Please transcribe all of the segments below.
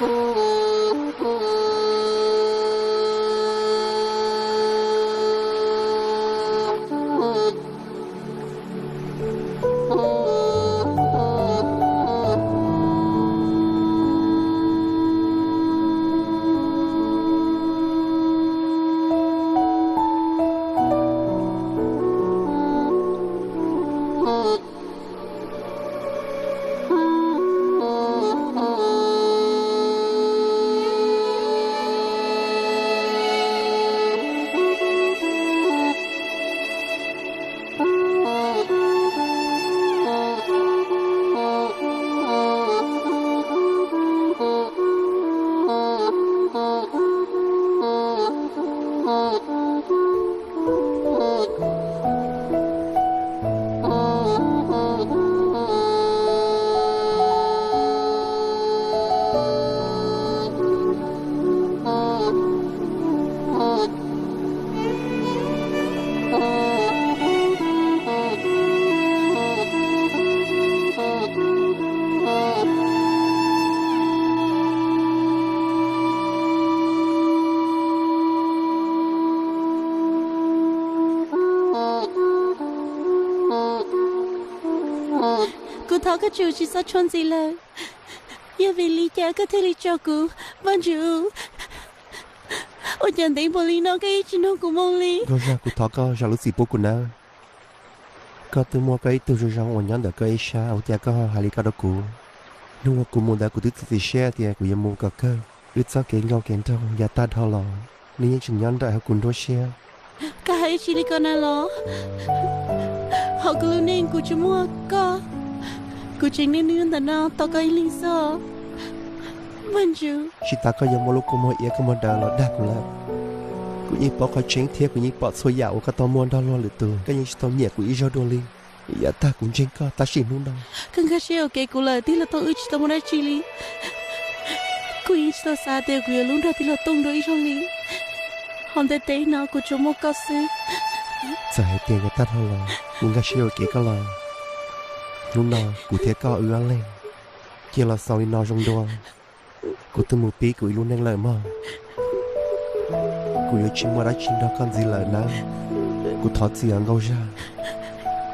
Kuv thov koj tsum tsis txhob tshuav ntxiv lawm. Yog vim li cas koj thiaj li tso kuv, Vaj Ntsuj? Ua cas ntev npaum li no koj yeej tsis nug kuv moo li? Nkauj Zaj, kuv thov koj zam lub txim pub kuv nawb. Koj twb muaj koj ib tug zoo zoo uas nyob ntawm koj ib sab, ua cas koj hais li ko rau kuv? Hnub uas kuv mus ntawd kuv twb txiav txim siab tias kuv yuav mus kom kawg. Wb txoj kev nkauj kev nraug yav tag dhau los, nws yeej tseem nyob nraim hauv kuv nruab siab. Koj hais ib tsis li ko na los? Hauv kuv lub neej kuv tsis muaj koj, kuv tseem niaj hnub ntawm no tos koj ib leeg xwb, Vaj Ntsuj. Tsis tas koj yuav muab lub kua muag iab koj muag daws los dag kuv lawm. Kuv yeej paub qhov tseeb thiab kuv yeej pom txhua yam uas koj tau muaj nrog luag lwm tus, koj yeej tsis tau nyiam kuv ib zaug dua li. Yav tag kuv ntseeg koj tab sis hnub no, koj nkag siab ua ke kuv lawm, tij laug Tooj wb tsis tau muaj dab tsi li. Kuv yeej tsis tau xav tias kuv yuav hlub nrog tij laug Tooj dua ib zaug li. Hauv ntiaj teb no kuv tsuas muaj koj xwb. Txawm hais tias yav tag dhau los kuv nkag siab ua ke koj los, hnub no kuv thiab koj wb ob leeg cia los xaus li no zoo dua. Kuv twb mus pib kuv ib lub neej lawm mog. Kuv yuav tsis muaj dab tsi nrog koj ntxiv lawm nawb. Kuv thov txim os Nkauj Zaj.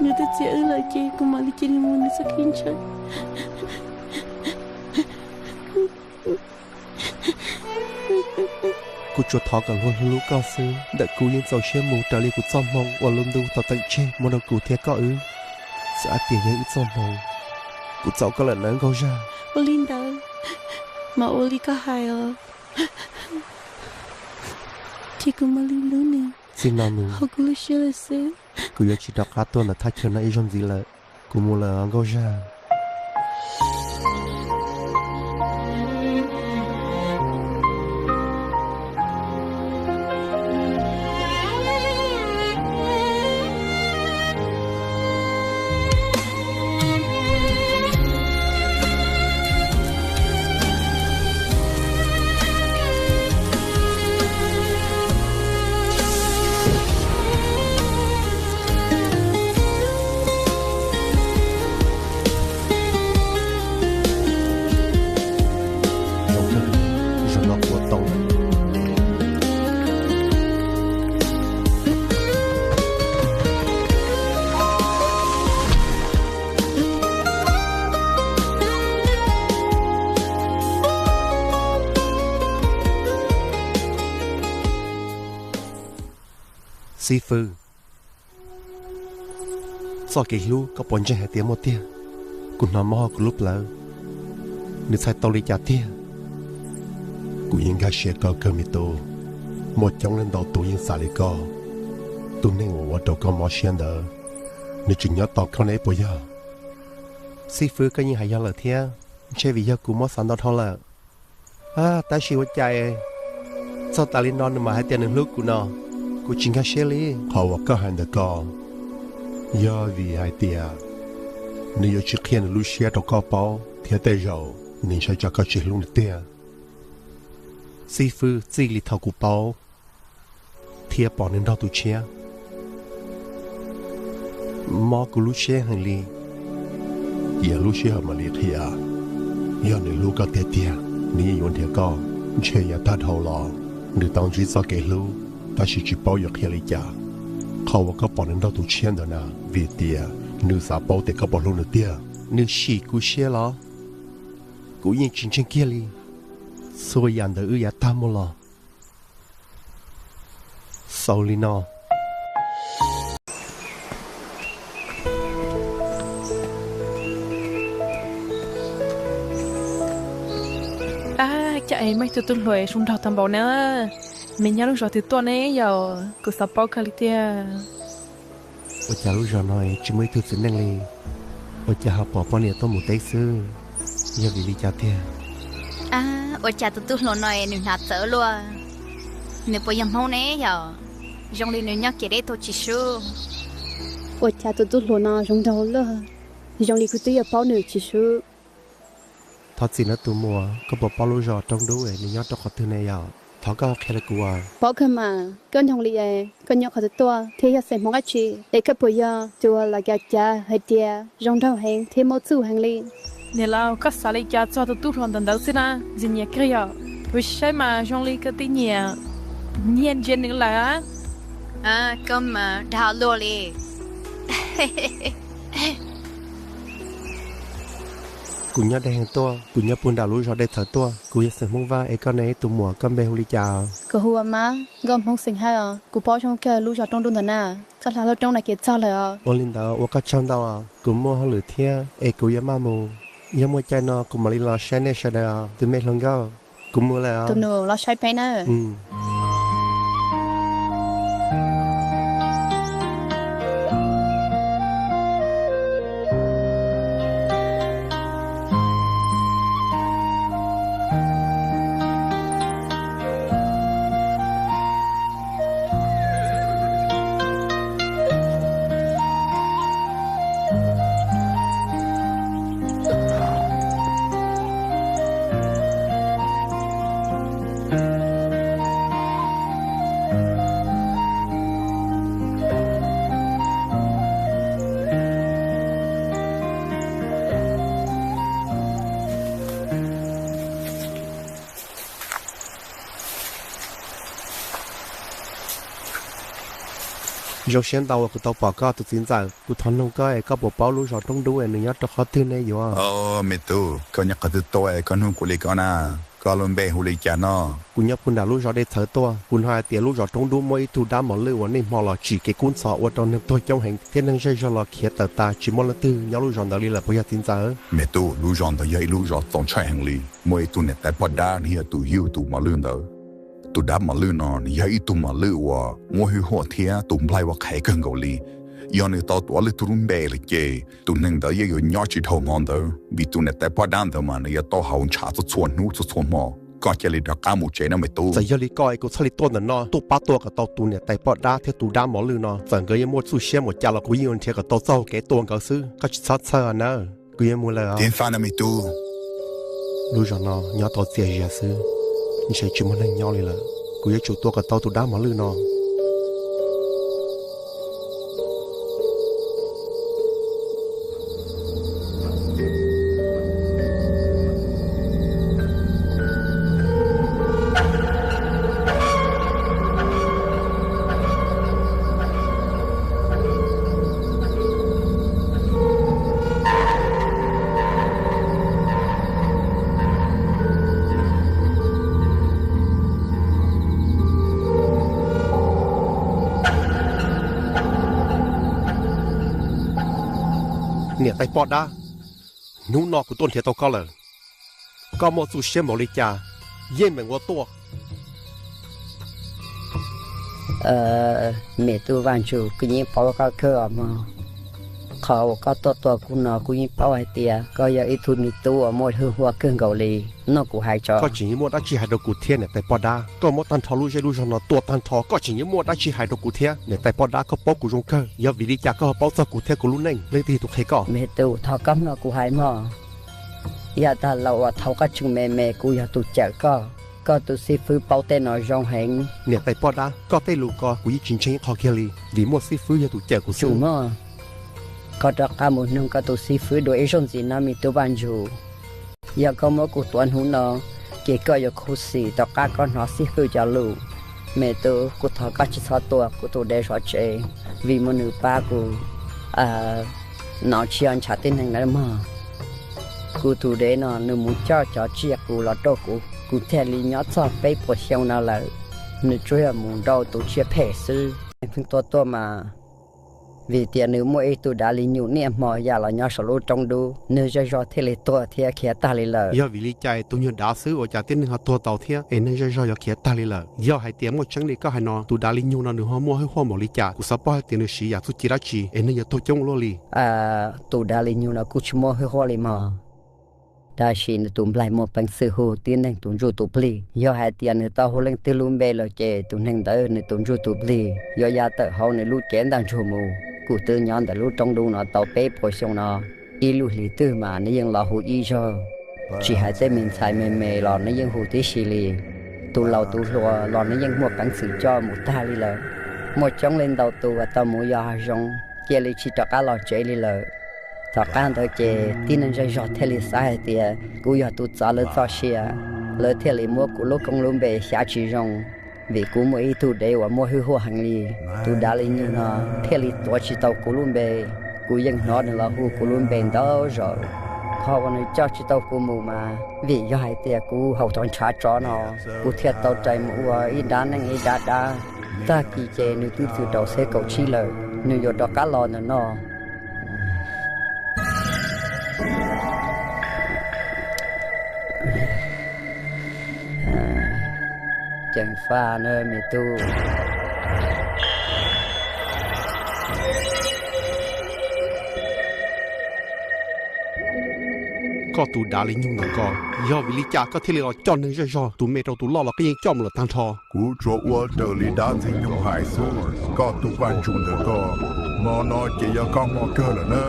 Nws twb txiav wb lawm ces kuv mam li cia li mus nws txoj kev ntshaw. Kuv tsuas thov kom luag hlub hlub koj xwb. Ntawm kuv yeej txaus siab mus raws li kuv txoj hmoo uas lub ntuj tau teem tseg muaj rau kuv thiab koj wb. Txawm hais tias yog wb txoj hmoo, kuv txaus koj lawm nawb Nkauj Zaj. Ua li ntawd mas ua li koj hais os. Ces kuv mam li hlub nws. Txij no mus hauv kuv lub siab lawm xwb. Kuv yuav tsis rov qab tuaj ntawm thaj chaw no ib zaug ntxiv lawm. Kuv mus lawm Nkauj Zaj. Zoo no kuv tau. Xib fwb, txoj kev hlub koj puas ntseeg hais tias muaj tiag? Kuv hnov mob hauv kuv lub plawv, nws txhais tau li cas tiag? Kuv yeej nkag siab koj kawg me tub. Muaj coob leej ntau tus yeej xav li koj. Tus neeg uas ua rau koj mob siab ntawd, nws tseem nyob tos koj ne puas yog? Xib fwb, koj yeej hais yog lawm thiab, ntshe vim yog kuv mob xav ntau dhau lawm. Tab sis ua cas txog tas li no nws mam hais tias nws hlub kuv no, kuv tsis nkag siab li. Qhov uas koj hais ntawd ko, yog vim hais tias nws yuav tsis qhia nws lub siab rau koj paub thiab tej zaum nws ntshai tsam koj tsis hlub nws tiag. Xib fwb, txij li thaum kuv paub thiab pom nws nrog tus tshiab, mob kuv lub siab heev li. Cia lub sij hawm mam li qhia, yog nws hlub koj tiag tiag, Nws yeej yuav nrhiav koj, ntshe yav tag dhau los nws tau ntsib txoj kev hlub, tab sis tsis paub yuav qhia li cas. Qhov uas koj pom nws nrog tus tshiab ntawd na, vim tias nws xav paub tias koj puas hlub nws tiag. Nws sim kuv siab los? Kuv yeej tsis ntseeg kiag li. Txhua yam ntawd wb yav tag muaj los xaus li no. Ab, cas es muaj ib tug tub hluas zoo nraug tag npaum na. Nws nyob lub zos twg tuaj ne yom? Kuv xav paub kawg li tiag. Ua cas lub zos no tsis muaj ib tug txiv neej li? Ua cas ho pom poj niam tuaj mus teb xwb? Yog vim li cas tiag? Ab, ua cas tus tub hluas no nws hnav txawv luaj? Nws puas yog Hmoob ne yom? Zoo li nws nyob kev deb tuaj tsis sub. Ua cas tus tub hluas no zoo nraug luaj, zoo li kuv twb yuav paub nws tsis sub. Thov txim nawb tus muam, koj puas paub lub zos Roob Dub es nws nyob rau qhov twg ne yom? Thov koj qhia rau kuv as. Paub kawg mas, koj nyob qhov twg tuaj thiab yog xeem Hmoob dab tsi? Es koj puas yog tus uas los cav cav hais tias zoo nraug heev thiab muaj txuj heev li? Niam laus, koj xav li cas txog tus tub hluas ntawm ntawd xwb na? Ntxim nyiam kawg yom. Kuv saib mas zoo li koj twb nyiam, nyiag ntsia nws lawm. Koj mas dag luaj li. Kuv nyob deb heev tuaj, kuv nyob puag nram lub zos Dej Txhawv tuaj. Kuv yog xeem Hmoob Vaj, es koj ne tus muam, koj npe hu li cas? Kuv hu ua Mab, nkauj Hmoob xeem Hawj os. Kuv paub zoo kawg lub zos Roob Dub ntawm na, koj hla lub roob no kev txog lawm os. Ua li ntawd ua koj tsaug ntau os, kuv muaj hauj lwm thiab es kuv yuav maj mus. Yog muaj caij no kuv mam li los saib nej sawv daws os tus me hluas nkauj. Kuv mus lawm os. Tus nus los saib peb nawb. Zoo siab ntau uas kuv tau pom koj tus txiv ntxawm. Kuv thov nug koj es koj puas paub lub zos Roob Dub es nws nyob rau qhov twg ne yuav? Me tub, koj nyob qhov twg tuaj es koj nug kuv li ko na? Koj lub npe hu li cas no? Kuv nyob puag nram lub zos Dej Txhawv tuaj. Kuv hnov hais tias lub zos Roob Dub muaj ib tug dab mos lwj uas niaj hmo los tsim kev kub ntxhov ua rau neeg tuag coob heev thiab neeg zej zog los khiav tawm tas, tsis muaj leej twg nyob lub zos ntawd li lawm, puas yog txiv ntxawm? Me tub, lub zos ntawd yog ib lub zos txaus ntshai heev li. Muaj ib tug niam tais poj dab nws yog tus yug tus mos lwj ntawd. Tus dab mos lwj no nws yog ib tug mos lwj uas muaj hwj huam thiab tus nplaig ua qhev kawg nkaus li. Yog nws tau tuav leej twg lub npe lawm ces tus neeg ntawd yeej yuav nyob tsis dhau hmo ntawd, vim tus niam tais poj dab ntawd mas nws yuav tau haus ntshav txhua txhua hnub txhua txhua hmo. Koj cia li rov qab mus tsev nawb me tub. Txawm yog li ko es kuv thiaj li tuaj ntawm no tuaj pab tua kom tau tus niam tais poj dab thiab tus dab mos lwj no. Txawm nkawd yuav muaj txuj siab mus cas los kuv yeej yuav nrhiav kom tau txoj hau kev tua nkawd xwb. Koj tsis txhob txhawj nawb, kuv yuav mus lawm os. Lub zos no nyob tau txias zias xwb, ntshe tsis muaj neeg nyob li lawm. Kuv yuav tsum tua kom tau tus dab mos lwj no. Niam tais poj dab, hnub no kuv tuaj nrhiav tau koj lawm. Koj muaj txuj siab npaum li cas, yeej meem ua tuaj. Me tub Vaj Ntsuj, kuv yeej paub koj kawg os mog. Qhov uas koj tuaj tua kuv no kuv yeej paub hais tias koj yog ib tug me tub uas muaj hwj huam kawg nkaus li. Nov kuv hais tso. Koj tseem yuav muaj dab tsi hais rau kuv thiab niam tais poj dab? Koj muab tag nrho lub zej lub zog no tua tag nrho, koj tseem yuav muaj dab tsi hais rau kuv thiab? Niam tais poj dab, koj paub kuv zoo kawg, yog vim li cas koj ho paub txog kuv thiab kuv lub neej? Leej twg tus qhia koj? Me tub, thov koj mloog kuv hais mog. Yav tag los uas thaum koj tseem me me kuv yog tus cawm koj, koj tus xib fwb paub tej no zoo heev. Niam tais poj dab, koj tej lus ko kuv yeej tsis ntseeg ib qho kiag li, vim muaj xib fwb yog tus cawm kuv xwb. Tsum mog, koj rov qab mus nug koj tus xib fwb dua ib zaug ntxiv nawb me tub Vaj Ntsuj. Yog koj muab kuv tua hnub no, Ces koj yuav khuv xim tom qab koj hnov xib hwb cov lus, me tub, kuv thov koj tsis txhob tua kuv tus dev zov tsev, vim muaj nws pab kuv no tsis yog ntshav tib neeg nawb mog. Kuv tus dev no nws mus coj cov tsiaj qus los rau kuv, kuv thiaj li nyob txog peb puas xyoo no lawm. Nws tsuas yog mus nrau tus tsiaj phem xwb. Tua tuaj mas vim tias nws muaj ib tug dav li nyuj niaj hmo ya los nyob saum lub roob dub, neeg zej zog thiaj li tuag thiab khiav tag li lawm. Yog vim li cas tus nyuag dav xwb ua cas tib neeg ho tuag tau thiab es neeg zej zog yuav khiav tag li lawm? Yog hais tias muaj tseeb li koj hais no, tus dav li nyuj no nws ho muaj hwj huaj npaum li cas? Kuv xav paub hais tias nws siv yam txuj ci dab tsi es neeg yuav tuag coob ua luaj li. Tus dav li nyuj no kuj tsis muaj hwj huaj li mog, tab sis nws tus nplaig muaj peev xwm hu tib neeg tus ntsuj tus plig. Yog hais tias nws tau hu leej twg lub npe lawm ces tus neeg ntawd nws tus ntsuj tus plig yuav ya tawm hauv nws lub cev ntaj ntsug mus. Kuv twb nyob ntawm lub roob dub no tau peb puas xyoo no, ib lub hlis twg mas nws yeej los hu ib zaug. Tsis hais tej me ntxhais me me los nws yeej hu tib si li. Tus laus tus hluas los nws yeej muaj peev xwm coj mus tag li lawm. Muaj coob leej ntau tus uas tau mus yos hav zoov cia li tsis rov qab los tsev li lawm. Tom qab ntawd ces tib neeg zej zog thiaj li xav hais tias kuv yog tus txov lawv txoj sia, lawv thiaj li muab kuv lub koob lub npe xyav tsis zoo, vim kuv muaj ib tug dev uas muaj hwj huaj heev li. Tus dav li nyuj no thiaj li tuav tsis tau kuv lub npe. Kuv yeej hnov nws los hu kuv lub npe ntau zaus. Qhov uas nws coj tsis tau kuv mus mas vim yog hais tias kuv haus tau ntshav tsov no, kuv thiaj tau rais mus ua ib dab neeg ib dab dab. Tag kis ces nws twb txwm rau xeb kaum tsib lawm, nws yuav rov qab los ntawm no. Ceev faj na me tub. Koj tus dav li nyuj ntawm ko, yog vim li cas koj thiaj li los coj neeg zej zog tus me rau tus loj los koj yeej coj mus lawm tag nrho? Kuv tsuas ua raws li dab ntxwg nyoog hais xwb. Koj tus vaj ntsuj ntawm ko, hmo no ces yog koj hmo kawg lawm na.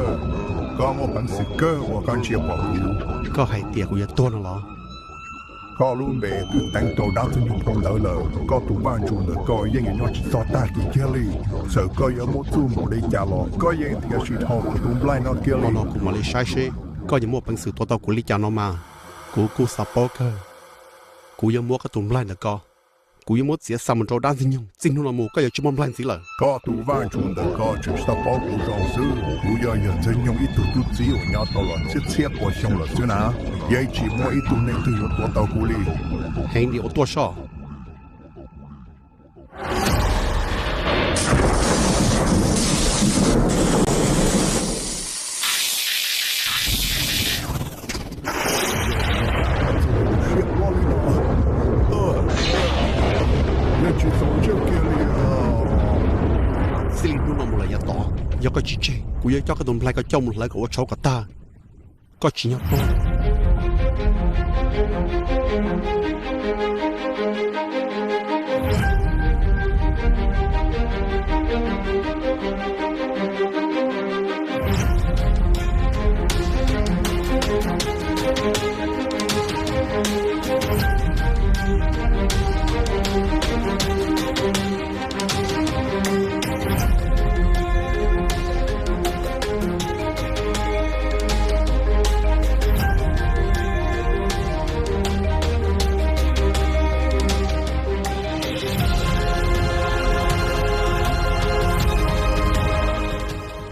Koj muaj peev xwm kawg uas koj ntsia pom kuv. Koj hais tias kuv yuav tuag no los? Koj lub npe twb teev rau dab ntxwg nyoog phau ntawv lawm, koj tus vaj ntsuj ntawm ko yeej yuav nyob tsis txog tag kis kiag li. Txawm koj yuav muaj txuj npaum li cas los koj yeej nrhiav tsis dhau kuv tus nplaig no kiag li. Hmo no kuv mam li saib seb koj yuav muaj peev xwm tua tau kuv li cas no mas. Kuv kuj xav paub kawg. Kuv yuav muab koj tus nplaig ntawm ko, kuv yuav muab txiav xa mus rau dab ntxwg nyoog. Txij hnub no mus koj yuav tsis muaj nplaig ntxiv lawm. Koj tus vaj ntsuj ntawm ko tseem tsis tau paub kuv zoo xwb. Kuv yog yawg ntxwg nyoog ib tug tub txib uas nyob tau los txhiab txhiab pua xyoo lawm xwb na. Yeej tsis muaj ib tug neeg twg yuav tua tau kuv li. Heev li ua tuaj soj. Txij li hnub no mus lawm yav tom, yog koj tsis tseg, kuv yuav coj koj tus nplaig ko coj mus hlawv kom ua tshauv kom tag. Koj tsis nyob paub.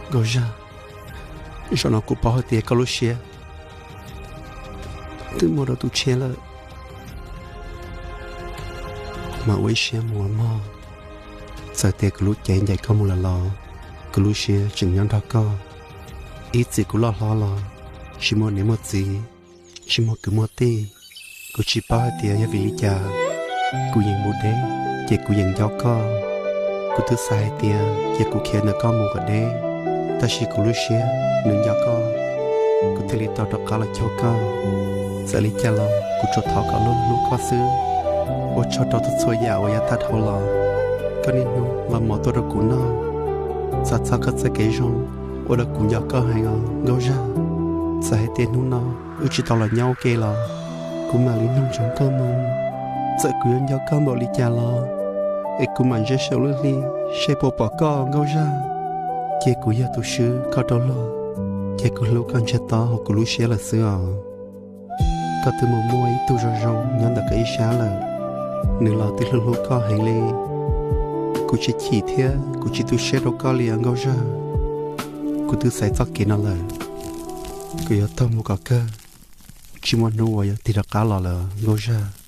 Nkauj Zaj, zaum no kuv paub hais tias koj lub siab twb muaj rau tus tshiab lawm, kuv mam ua ib siab mus ua mog. Txawm tias kuv lub cev ncaim koj mus lawm los kuv lub siab tseem nyob nrog koj. Ib txwm kuv loj hlob los tsis muaj niam muaj txiv, tsis muaj kwv muaj tij. Kuv tsis paub hais tias yog vim li cas, kuv yeej mus deb, ces kuv yeej nco koj. Kuv twb xav hais tias ces kuv khiav ntawm koj mus kom deb, tab sis kuv lub siab nws nco koj, kuv thiaj li tau rov qab los cuag koj. Txawm li cas los kuv tsuas thov kom hlub hlub koj xwb. Ua tsaug rau txhua txhua yam uas yav tag dhau los koj niaj hnub nqa mov tuaj rau kuv noj. Xav txog koj txoj kev zoo, ua rau kuv nco koj heev os Nkauj Zaj. Txawm hais tias hnub no wb tsis tau los nyob ua ke los kuv mam li nug ntsoov koj mus. Txawm kuv yuav nco koj npaum li cas los es kuv mam ntsib saum lub hli seb puas pom koj Nkauj Zaj. Ces kuv yog tus swb koj rau luag, ces kuv hlub koj ntsiag to hauv kuv lub siab lawm xwb os. Koj twb mus muaj ib tug zoo zoo nyob ntawm koj ib sab lawm, nws los twb hlub hlub koj heev li. Kuv tsis chim thiab kuv tsis tu siab rau koj li os Nkauj Zaj. Kuv twb xaiv txoj kev no lawm, kuv yuav taug mus kom kawg, tsis muaj hnub uas yuav tig rov qab los lawm Nkauj Zaj.